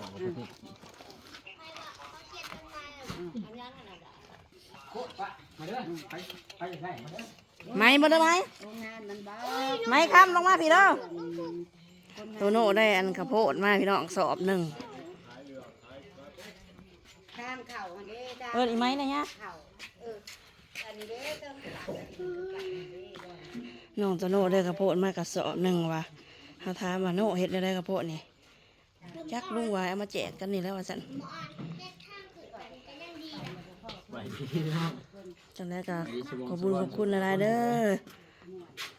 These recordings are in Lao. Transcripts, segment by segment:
ອືມ ມາເດີ ໄໝບໍ່ໄດ້ໄໝ ໂຮງງານມັນບໍ່ ໄໝຄຳລົງມາພີ້ເດີ. ໂຕໂນ່ໄດ້ອັນເຂົ້າໂພດມາພີ່ນ້ອງ ສອບໜຶ່ງ ທາງເຂົ້າຫັ້ນເດ້ ທາງ ເອີ້ນອີໄມແດ່ຍາ ເຂົ້າ ເອີ ອັນນີ້ເດ້ ເທິງ ນ້ອງໂຕໂນ່ໄດ້ເຂົ້າໂພດມາກະສອບໜຶ່ງວ່າ ເຮົາຖາມວ່າ ໂນ່ ເຮັດແນວໃດເຂົ້າໂພດນີ້? ຈັກ ລຸງຫວາຍເອົາມາແຈກກັນນີ້ແຫຼະວ່າຊັ້ນ. ຈັ່ງໃດກໍຂອບບຸນຂອບຄຸນຫຼາຍໆເດີ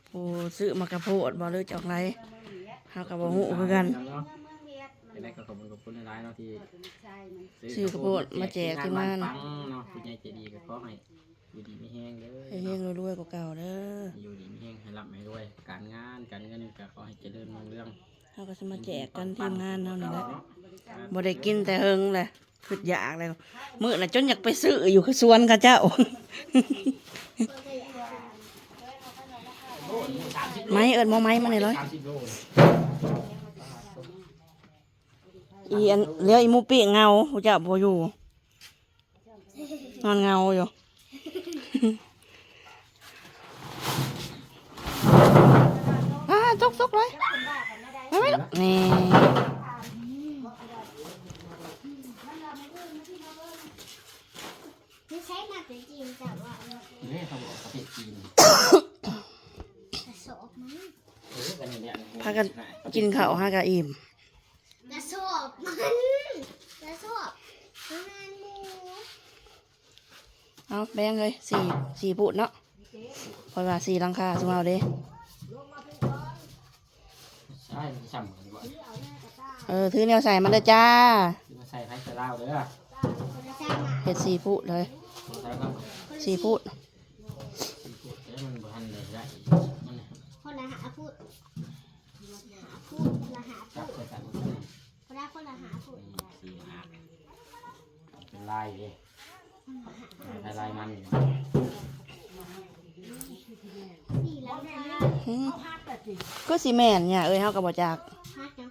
ຜູ້ຊື້ໝາກກະໂພດບໍ່ ຫຼືຈອກໃດ ເຮົາກໍບໍ່ຮູ້ຄືກັນ. ຈັ່ງໃດກໍຂອບຄຸນຂອບຄຸນຫຼາຍໆເນາະ ທີ່ຊື້ເຂົ້າໂພດມາແຈກທີມງານເນາະ ຜູ້ໃຫຍ່ໃຈດີກໍຂໍໃຫ້ ຢູ່ດີມີແຮງເດີ ໃຫ້ເຮງລວຍໆກວ່າເກົ່າເດີ ຢູ່ດີມີແຮງ ໃຫ້ລ່ຳໃຫ້ລວຍ ການງານການເງິນກໍຂໍໃຫ້ຈະເລີນຮຸ່ງເຮືອງ. ເຮົາກໍຊິມາແຈກກັນ ທີມງານເຮົານີ້ແຫຼະ ບໍ່ໄດ້ກິນແຕ່ເຫິງແຫຼະ ຄຶດຢາກແລ້ວ ມື້ນະຈົນຢາກໄປຊື້ຢູ່ສວນເຂົາເຈົ້າ. ໄມ ເອີ້ນໝໍໄມມາແດ່ເລີຍ ອີອັນ ແລ້ວອີໝູປີ້ງເຫງົາ ຜູ້ເຈົ້າບໍ່ຢູ່. ນອນເຫງົາຢູ່ ອ້າ ຕົກໆເລີຍ ໄປໄປ ນີ້ ຢູ່ໃສມາແຕ່ຈີນ ເຈົ້າວ່າ ເດ້ ເຂົາບອກປະເທດຈີນ ກະສອບມັນ ເອີ ກໍນີ້ແຫຼະ ພາກັນກິນເຂົ້າຫາກະອີ່ມ. ກະສອບມັນ ກະສອບມັນແມ່ນໝູ. ເອົາແບ່ງເລີຍ ສີ່ ສີ່ພູດເນາະ ເພາະວ່າສີ່ຫຼັງຄາຊຸມເຮົາເດ້. ໃຊ່ ມັນຊິຊ້ຳກັນບໍ່? ເອີ ຖືແນວໃສ່ມາເດີຈ້າ ຖືມາໃສ່ໃຫ້ແຕ່ລາວເດີ ເຮັດສີ່ພູດເລີຍ ໃສ່ກ່ອນ ສີ່ພູດ ສີ່ພູດ ແຕ່ມັນບໍ່ທັນໄດ້ ໄດ້ ມັນ ຄົນລະຫ້າພູດ. ຫ້າຟຸດ ຄົນລະຫ້າຟຸດ ຈັບໃສ່ກັນໝົດເລີຍ ຄົນລະ ຄົນລະຫ້າຟຸດ ອືມ ສີ່ຫ້າ ເປັນລາຍເດ້ ລາຍ ລາຍມັນຢູ່ ສີ່ຫຼັງຄາ ຫືມ ຄືຊິແມ່ນຫຍັງເອີຍ ເຮົາກໍບໍ່ຈັກ ຮັກຫຍັງ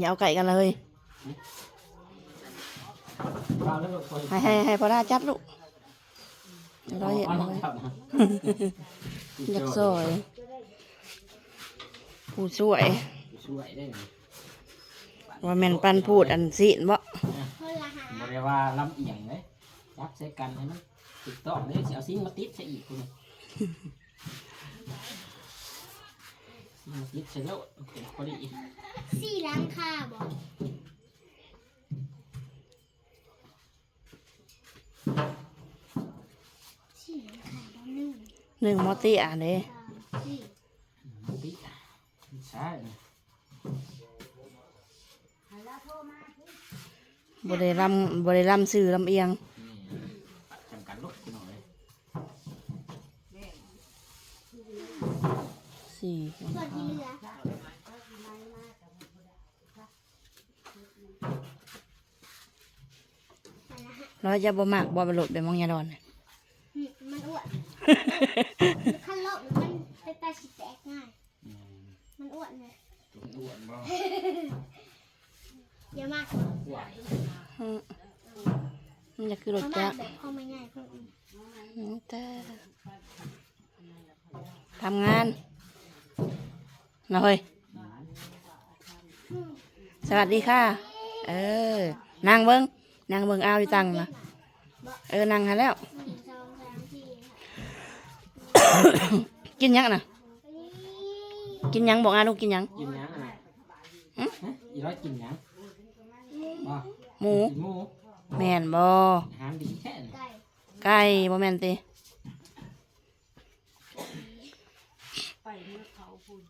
ຢ່າເອົາໃກ້ກັນເລີຍ ໃຫ້ ໃຫ້ ໃຫ້ພໍ່ດາຈັບລູກ. ລາວເຮັດ ຢາກຊ່ອຍ ຜູ້ຊ່ວຍ ຜູ້ຊ່ວຍເດ້ ວ່າແມ່ນປັນພູດອັນຊີ້ນເບາະ ບໍ່ໄດ້ວ່າລຳອຽງເດ້ ຈັບໃສ່ກັນໃຫ້ມັນຖືກຕ້ອງເດ້ ຊິເອົາຊິງມາຕິດໃສ່ອີກພຸ້ນ ຊິງມາຕິດໃສ່ໂລດ ມັນເປັນພໍດີ ສີ່ຫຼັງຄາເບາະ. ໜຶ່ງ ມອເຕຍເດ້ ມອເຕຍ ໃຊ່ ບໍ່ໄດ້ລຳ ບໍ່ໄດ້ລຳຊື່ລຳອຽງ ນີ້ ປະຈຳກັນໂລດ ພີ່ນ້ອງເອີຍ ສີ່ ສ່ວນທີ່ເຫຼືອ ແລ້ວຈະບໍ່ມັກບໍ່ ລົດແບບມັງຍາດອນ ອືມ ມັນອ້ວນ ຄັນລົດມັນເປັນຕາຊິແຕກງ່າຍ ອືມ ມັນອ້ວນເລີຍ ມັນອ້ວນບໍ່ ຢ່າມັກ ອ້ວນ ອືມ ມັນຈະຄືລົດຈັກ ເຮົາມັກແບບເຮົາມັກງ່າຍເພິ່ນ ອືມ ແຕ່ ທຳງານ ນະເຮີ້ຍ ສະຫວັດດີຄ່າ ເອີ ນັ່ງເບິ່ງ ນັ່ງເບິ່ງ ອ້າວ ຢູ່ຕັ່ງນະ ເອີ ນັ່ງຫັ້ນແລ້ວ ກິນຫຍັງນະ ກິນຫຍັງ ບອກອາລູກກິນຫຍັງ ກິນຫຍັງນະ ຫຶ ອີນ້ອຍກິນຫຍັງ ໝູ ກິນໝູ ແມ່ນບໍ່ ອາຫານດີແທ້ ໄກ່ ບໍ່ແມ່ນຕິ? ໄປເມືອເຂົາພຸ້ນ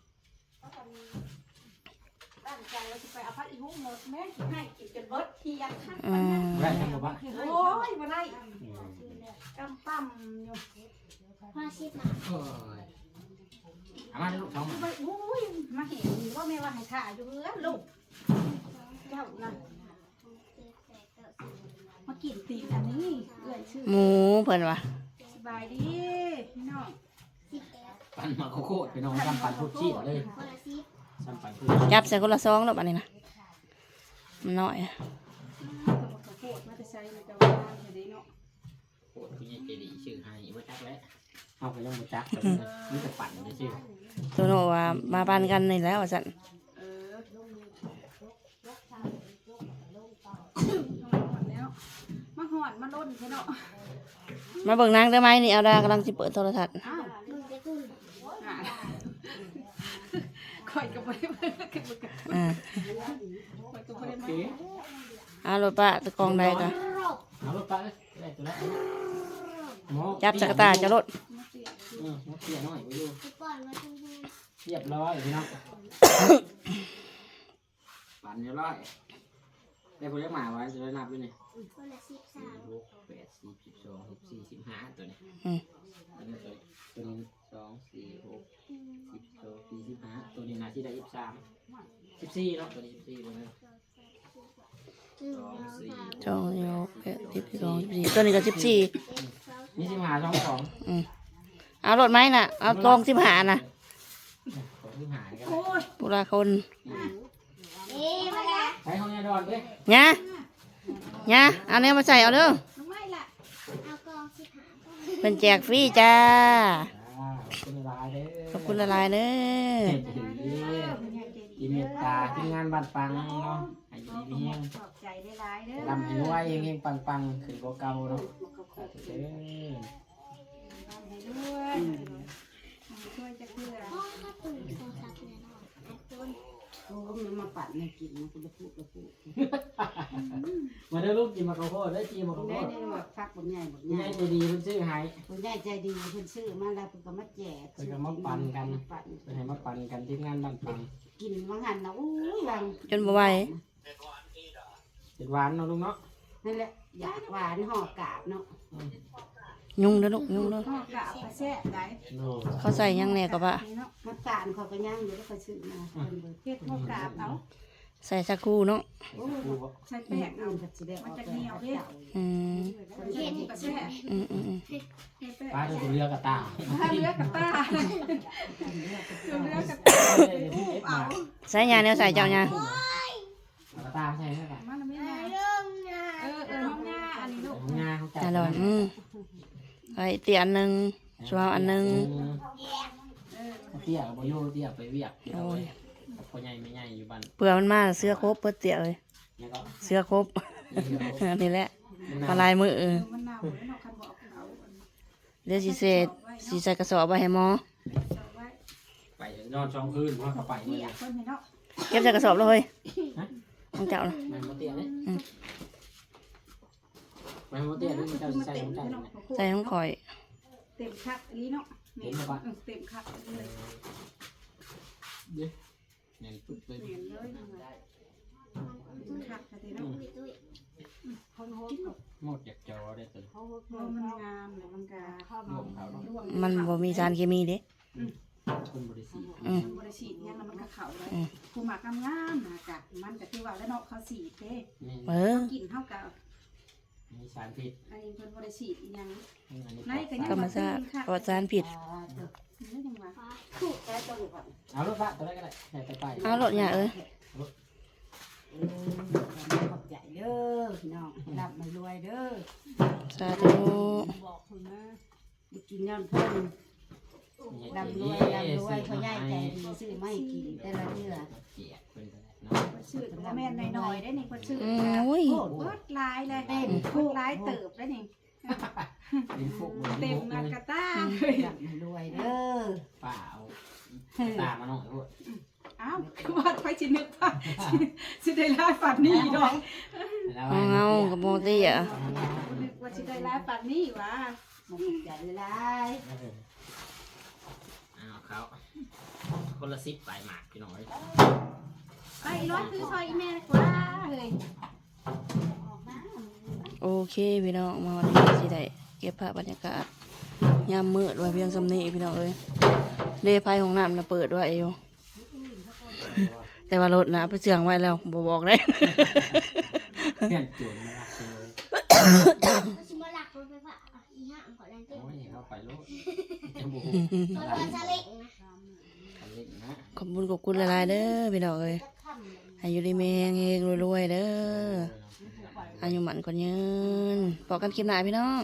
ຕັ້ງໃຈວ່າຊິໄປເອົາຜັກອີຮຸ້ງ ແມ່ຊິໃຫ້ກິນຈົນເບິດທ່ຽງ ອືມ ບໍ່ໄດ້ນຳບໍ່ບ້ານ ໂອ້ຍ ບໍ່ໄດ້ ອືມ ກຳປ້ຳຢູ່ ຫ້າສິບບາດ ໂອ້ຍ ເອົາມາລູກ ສອງ ໂອ້ຍ ມາເຫັນວ່າແມ່ວ່າໃຫ້ຖ້າຢູ່ເຮືອນລູກ ເຈົ້ານະ ມາກິນຕີນອັນນີ້ ເອື້ອຍຊື່ ໝູເພິ່ນວ່າ ສະບາຍດີພີ່ນ້ອງ ປັ່ນໝາກເຂົ້າໂພດ ພີ່ນ້ອງ ປັ່ນ ປັ່ນທຸກຊີ້ນເລີຍ ຄົນລະສິບ ຈັບໃສ່ຄົນລະຊອງໂລດບາດນີ້ນະ ມັນນ້ອຍ. ໂພດມາແຕ່ໃສ ມີແຕ່ວ່າງາມແທ້ເດ້ເນາະ. ໂພດ ຜູ້ໃຫຍ່ໃຈດີຊື້ໃຫ້ ບໍ່ຈັກແຫຼະ ເຮົາກໍຍັງບໍ່ຈັກ ມີແຕ່ປັ່ນຊື່ໆ. ໂຕໂນວ່າມາປັ່ນກັນນີ້ແຫຼະວ່າຊັ້ນ. ເອີ ມາຮອດມາລົນແທ້ເນາະ. ມາເບິ່ງນາງເດີໄມ້ນີ້ ອາດາກຳລັງຊິເປີດໂທລະທັດ. ອ້າວ ຂ້ອຍກໍບໍ່ໄດ້ເບິ່ງ ຂ້ອຍກໍບໍ່ໄດ້ມາ. ເອົາໂລດປະ ຕະກອງໃດກໍ ເອົາໂລດປະເອີຍ ໄດ້ຕົວແລ້ວ. ຈັບຈັກກະຕາເຈົ້າໂລດ. ອືມ ໝົດເຕ້ຍນ້ອຍຢູ່ ຮຽບຮ້ອຍພີ່ນ້ອງ. ປັ່ນຮຽບຮ້ອຍ. ໄດ້ຜູ້ໃດມາວະ ຈະໄດ້ນັບຢູ່ນີ້ ຄົນລະສິບສາມ ສີ່ ຫົກ ແປດ ສິບ ສິບສອງ ສິບສີ່ ສິບຫ້າ ຕົວນີ້. ອືມ ອັນນີ້ຕົວ ຕົວນີ້ ສອງ ສີ່ ຫົກ ສິບ ສິບສອງ ສີ່ ສິບຫ້າ ຕົວນີ້ໜ້າຊິໄດ້ສິບສາມ ສິບສີ່ເນາະ ຕົວນີ້ສິບສີ່ ເບິ່ງເດີ ສອງ ສີ່ ສອງ ສີ່ ຫົກ ແປດ ສິບ ສິບສອງ ສິບສີ່ ຕົວນີ້ກໍສິບສີ່ ມີສິບຫ້າ ສອງ ສອງ. ອືມ ເອົາໂລດໄມ້ນະ ເອົາກອງສິບຫ້ານະ ກອງສິບຫ້ານີ້ກໍໄດ້ ໂອ້ຍ ຜູ້ລະຄົນ. ອືມ ເອີ ມາລະ ໄປຫ້ອງຍາດອນເດ້ ຍາ ຍາ ເອົາແນວມາໃສ່ເອົາເດີ ເອົາກອງສິບຫ້າ ເພິ່ນແຈກຟຣີຈ້າ. ອ່າ ຂອບຄຸນຫຼາຍໆເດີ ຂອບຄຸນຫຼາຍໆເດີ ໃຈດີ ທີ່ເມດຕາທີມງານບ້ານປັງເນາະ ໃຫ້ຢູ່ດີມີແຮງ ຂອບໃຈຫຼາຍໆເດີ ລ່ຳໃຫ້ລວຍ ເຮັງໆປັງໆ ຂຶ້ນກວ່າເກົ່າເນາະ ສາທຸເດີ ລ່ຳໃຫ້ລວຍ ອືມ ໃຫ້ລວຍຈັກເທື່ອ. ໂອ້ຍ ມາປັ່ນໃຫ້ກິນ ມັນກໍບໍ່ທຸກກະປຸ ມາເດີລູກ ກິນໝາກເຂົ້າໂພດເດີ ຈີ່ໝາກເຂົ້າໂພດ ໄດ້ ໄດ້ໝາກຜັກບັກໃຫຍ່ບັກໃຫຍ່ ຜູ້ໃຫຍ່ໃຈດີເພິ່ນຊື້ໃຫ້ ຜູ້ໃຫຍ່ໃຈດີເພິ່ນຊື້ມາແລ້ວ ເພິ່ນກໍມາແຈກ ເພິ່ນກໍມາປັ່ນກັນ ປັ່ນ ເພິ່ນໃຫ້ມາປັ່ນກັນ ທີມງານບ້ານປັງ ກິນວ່າງຫັ້ນນະ ໂອ້ຍ ວ່າງ ຈົນບໍ່ໄຫວ ເຮັດຫວານເນາະລູກເນາະ ນັ້ນແຫຼະ ຢາກຫວານຫໍ່ກາບເນາະ ອືມ ຍຸງເດີລູກ ຍຸງເດີ ຫໍ່ກາບກໍແຊບໄດ໋ ໂອ້ ເຂົາໃສ່ຫຍັງແດ່ກໍວ່າ ນີ້ເນາະ ນ້ຳຕານເຂົາກໍຍັງຢູ່ ເຂົາຊື້ມາ ອືມ ເຮັດຫໍ່ກາບເອົາ ໃສ່ສາຄູເນາະ ໂອ້ ໃສ່ແປ້ງເອົາ ມັນກໍຈະໜຽວເດ້ ອືມ ເຮັດກໍແຊບ ອືມໆໆ ເຮັດແປ້ງ ປາ ຈົນເຫຼືອກະຕ່າ ເຫຼືອກະຕ່າ ຈົນເຫຼືອກະຕ່າ ໃສ່ຍາແນວໃສ່ເຈົ້າຍາ ເອົາກະຕ່າໃສ່ເດີ ມາລະແມ່ ເອີ ເອີ ຫ້ອງຍາ ອັນນີ້ລູກ ຫ້ອງຍາຂອງເຈົ້າ ອາດອນ ອືມ ໄອ້ເຕ້ຍອັນໜຶ່ງ ສວາວອັນໜຶ່ງ ເອີ ເຕ້ຍກໍບໍ່ຢູ່ ເຕ້ຍໄປວຽກ ໂອ້ຍ ພໍ່ໃຫຍ່ແມ່ໃຫຍ່ຢູ່ບ້ານ ເພື່ອມັນມາເສືອຄົບເບີດເຕ້ຍເອີຍ ແລ້ວກໍເສືອຄົບ ນີ້ແຫຼະ ມາຫຼາຍມື້ ເອີ ມັນໜາວເດ້ເນາະ ຄັນບໍ່ເອົາເຂົ້າ ດຽວຊິເສດ ຊິໃສ່ກະສອບໄວ້ໃຫ້ໝໍ ໄປນອນສອງຄືນ ພາເຂົາໄປມື້ ເກັບໃສ່ກະສອບແລ້ວເຮີ້ຍ ຮະ ຂອງເຈົ້ານະ ແມ່ນບໍ່ເຕ້ຍເດ້ ອືມ ແມ່ນບໍ່ເຕ້ຍ ຫຼືເຈົ້າຊິໃສ່ຂອງເຈົ້ານີ້ນະ ໃສ່ຂອງຂ້ອຍ ເຕັມຄັກອີ່ຫຼີເນາະ ເຕັມຄັກ ເອີ ເຕັມຄັກອີ່ຫຼີ ເດ້ ແໜ້ນປຶບເລີຍ ແໜ້ນເລີຍ ຄັກແທ້ເນາະ ອືມ ໝົດຢາກຈອເດ້ຕົວນີ້ ເພາະມັນງາມແລ້ວມັນກະ ມັນບໍ່ມີສານເຄມີເດ້ ອືມ ເພິ່ນບໍ່ໄດ້ສີດ ອືມ ເພິ່ນບໍ່ໄດ້ສີດຫຍັງ ແລ້ວມັນກະເຂົ້າໄດ້ ອືມ ຜູ້ໝາກງາມໆນະ ກະມັນກະຄືວ່າແຫຼະເນາະ ເຂົາສີດເດ້ ແມ່ນ ເອີ ກິນເຮົາກະ ມີສານພິດ ອັນນີ້ເພິ່ນບໍ່ໄດ້ສີດອີ່ຫຍັງ ອືມ ອັນນີ້ ໃນກໍຍັງ ທຳມະຊາດ ປອດສານພິດ ອ່າ ເອີ ຍັງວ່າ ເອົາໂລດປະ ຕົວໃດກໍໄດ້ ໃຫ້ໄປ ເອົາໂລດຍາເອີຍ ເອີ ຂອບໃຈເດີພີ່ນ້ອງ ອືມ ລ່ຳໃຫ້ລວຍເດີ ສາທຸ ບອກເພິ່ນມາ ໄດ້ກິນຍ້ອນເພິ່ນ ໃຫຍ່ໃຈດີ ລ່ຳລວຍ ລ່ຳລວຍ ຊື້ ພໍ່ໃຫຍ່ໃຈດີຊື້ມາໃຫ້ກິນແຕ່ລະເທື່ອ ແຈກເພິ່ນກໍໄດ້ເນາະ ເພິ່ນຊື້ກໍບໍ່ແມ່ນນ້ອຍໆເດ້ນີ້ ເພິ່ນຊື້ ອືມ ໂອ້ຍ ເບິດຫຼາຍແລ້ວ ເຕັມ ເບິດຫຼາຍເຕີບແລ້ວນີ້ ເຕັມ ເຕັມອັນກະຕ່າ ອືມ ລ່ຳໃຫ້ລວຍເດີ ປ້າເອົາກະຕ່າມາໜ້ອຍໂພດ ອ້າວ ວ່າໃຜຊິນຶກວ່າ ຊິໄດ້ຫຼາຍປານນີ້ດອກ ຂອງເຮົາກໍບໍ່ເຕ້ຍ ບໍ່ນຶກວ່າຊິໄດ້ຫຼາຍປານນີ້ຫວາ ຂອບໃຈຫຼາຍ ເອີ ເອົາເຂົ້າ ຄົນລະສິບປາຍໝາກ ພີ່ນ້ອງເອີຍ ໄປອີ່ຫຼອຍ ຄືຊ່ອຍອີ່ແມ່ກວ່າເຮີ້ຍ. ໂອເຄພີ່ນ້ອງ ມາຮອດນີ້ຊິໄດ້ເກັບພາບບັນຍາກາດຍາມມືດໄວ້ພຽງສ່ຳນີ້ພີ່ນ້ອງເອີຍ ເດ ໄຟຫ້ອງນ້ຳນະເປີດໄວ້ຢູ່ ແຕ່ວ່າລົດນະເອົາໄປເຊື່ອງໄວ້ແລ້ວ ບໍ່ບອກເດ້ ຢ້ານໂຈນມາລັກເລີຍ ຊິມາລັກລົດໄຟຟ້າ ອີ່ຫຍັງກໍແລ່ນເຕັ້ນ ໂອ້ຍ ເຂົ້າໄປໂລດ ຈະບໍ່ຮູ້ ເຂົາວ່າຊາເລັງນະ ຊາເລັງນະ ຂ ຂອບບຸນຂອບຄຸນຫຼາຍໆເດີພີ່ນ້ອງເອີຍ ໃຫ້ຢູ່ດີມີແຮງ ເຮງໆລວຍໆເດີ ອາຍຸໝັ້ນຂວັນຍືນ. ພໍ້ກັນຄລິບໜ້າພີ່ນ້ອງ.